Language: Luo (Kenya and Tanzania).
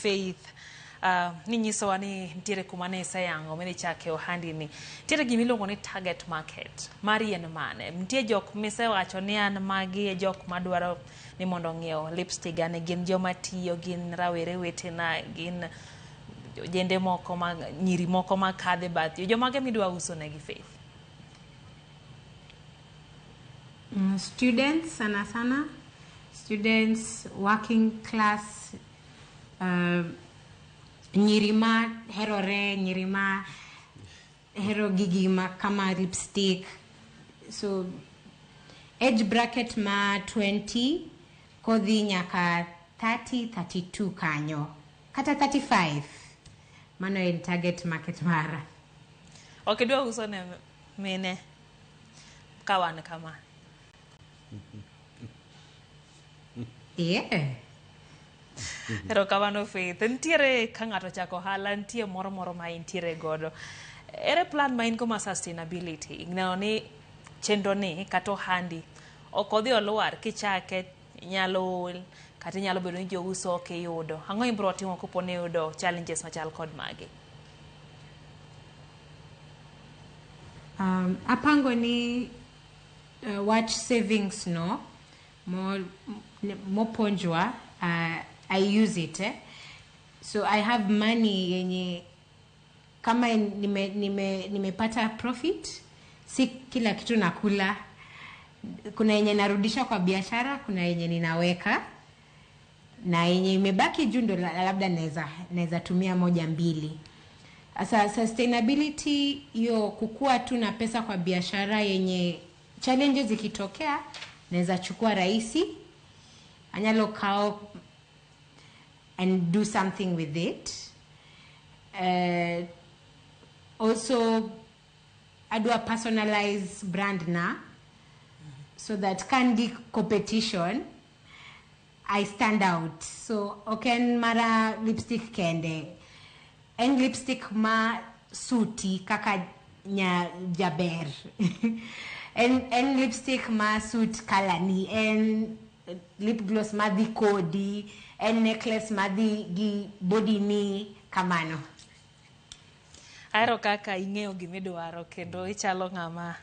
Faith, ninyisowa ni nitiere kuma ne iseyango mine ichake ohandi ni. Nitiere gima iluongo ni target market. Mari en mane? Nitie jok misewacho ni an magi e jok madwaro ni mondo ong'iew lipstick ani gin joma tiyo, gin rawere wetena, gin ojende moko ma nyiri moko makadho e bath yo. Jomage midwa uso negi Faith? Students sana sana, students, working class, nyiri ma herore, nyiri ma hero gigi ma kama lipstick. So age bracket ma 20 kodhi nyaka 30, 32 kanyo kata 35, mano en target market mara. Ok idwa uso ne mine ka wan kama? Yeah. Erokamano Faith. Nitiere ka ng'ato chako ohala, nitie moro moro ma intiere godo. Ere plan ma in go ma sustainability? Neno ni chenro ni kata ohandi ok odhi olwar kichake inyalo ol kata inyalo bedo ni jouso ok iyudo. Ang'o ibiro timo kopo ni iyudo challenges machal kod magi? Apango ni wach savings no mopuonjwa, I use it, eh? So I have money yenye kama nimepata profit, si kila kitu nakula. Kuna yenye narudisha kwa biashara, kuna yenye ninaweka, na yenye imebaki juu ndo labda naweza tumia moja mbili. Sasa sustainability hiyo, kukua tu na pesa kwa biashara yenye challenges zikitokea naweza chukua rahisi, anyalo kao and do something with it. Also adwa personalize brand na so that kan gi competition I stand out. So ok en mara lipstick kende, en lipstick ma suti kaka nya jaber, en lipstick ma suit color ni, en lip gloss madhi kodi, en necklace madhi gi body ni kamano. Ahero kaka ing'eyo gimidwaro kendo ichalo ng'ama